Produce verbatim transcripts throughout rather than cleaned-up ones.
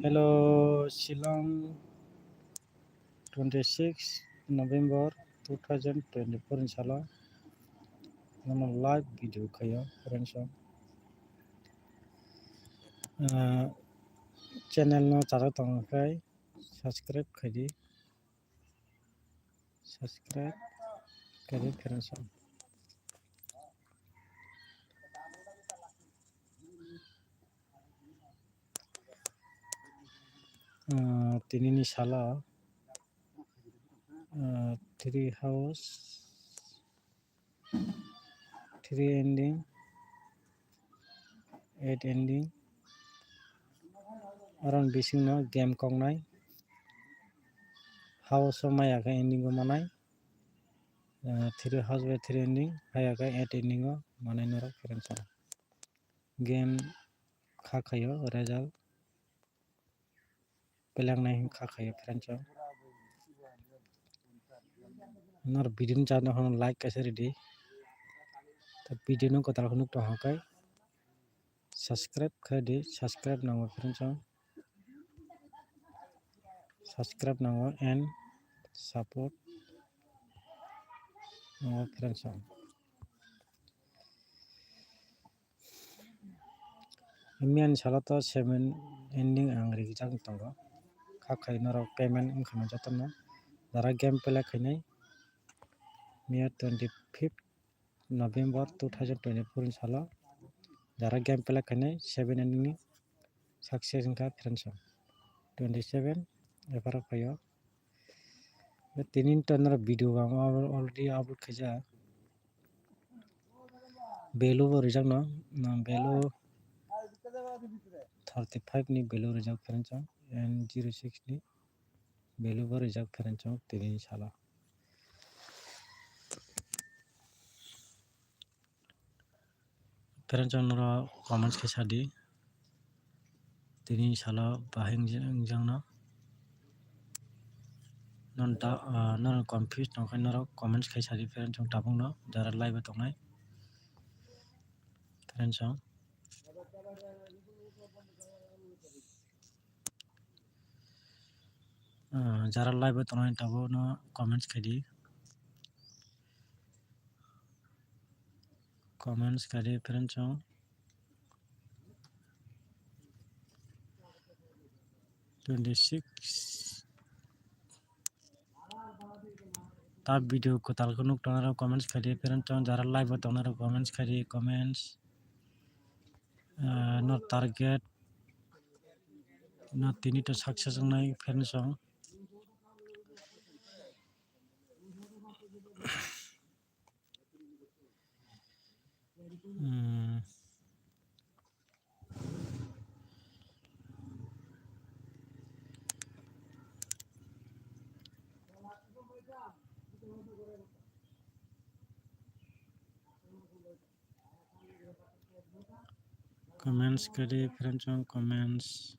Hello, Shillong, twenty six November two thousand twenty four ni salo. Nono live video khayo, friends. Ah, channel no chajak tongkha khe subscribe khaidi. Subscribe khaidi, friends. Ah, tini ni salo, ah, three house, three ending, eight ending. Oro ni bising no game koknai. House o maya khe ending o manai. Ah, three house bai three ending, haya khe eight ending o manai norok, friends. Game kha khayo result. Pelangnai kha khayo, friends. Nor video ni chana hono like kaisa ridi. Ta video no kwtal khunuk tong khe subscribe khaidi, subscribe nango, friends. Subscribe nango and support nango, friends. Miyan salo to seven ending ang rijak tongo. Kha khai norok payment wngkha na jotono. Jara game play khainai miya twenty fifth November two thousand twenty four ni salo. Jara game play khainai seven ending ni success wngkha, friends. Twenty seven epharo phaio. Tini to norok video ang already upload khaijak. Value bo rijak no, no value thirty five ni value rijak, friends, and zero six ni value bo rijak, friends, tini salo. Friends, norok comments khe sadi. Tini salo bahai wng-, wngjak no. Non ta, ah, non confuse tongkhe norok comments khai sadi, friends, chwng tabuk no jara live o tongnai. Friends, chwng, ah, jara live o tongnai tabuk no comments khai di. Comments khai di, friends, chwng. Twenty six. Ta video kwtal khe nuk tongnai rok comments khai di, friends, chwng. Jara live o tongnai rok comments khai di, comments. Ah, no target. No tini to success wngnai, friends, chwng. Hmm. Comments khai di, friends, chwng, comments.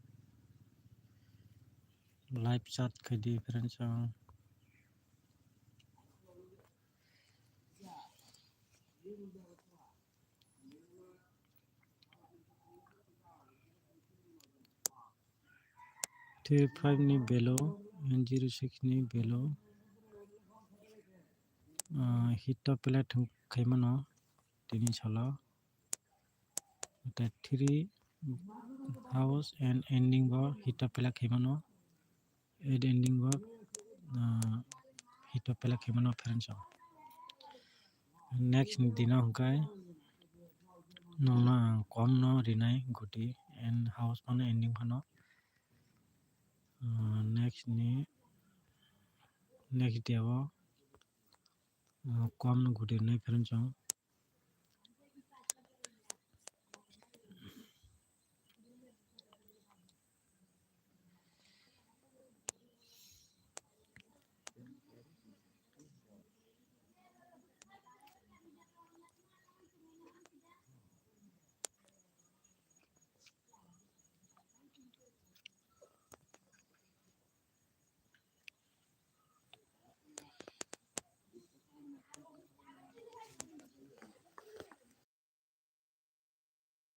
Live chat khai di, friends, chwng. Three five ni value, and zero six ni value, ah, hit to play thung khaimano tini salo. Tei three house and ending bo hit to play khaimano. Eight ending bo, ah, hit to play khaimano, friends, o. Next ni dino hwnkhe nokno ang kom no rinai guti and house phano ending phano. Ah, next ni, next day o, ah, kom no guti rinai, friends, o.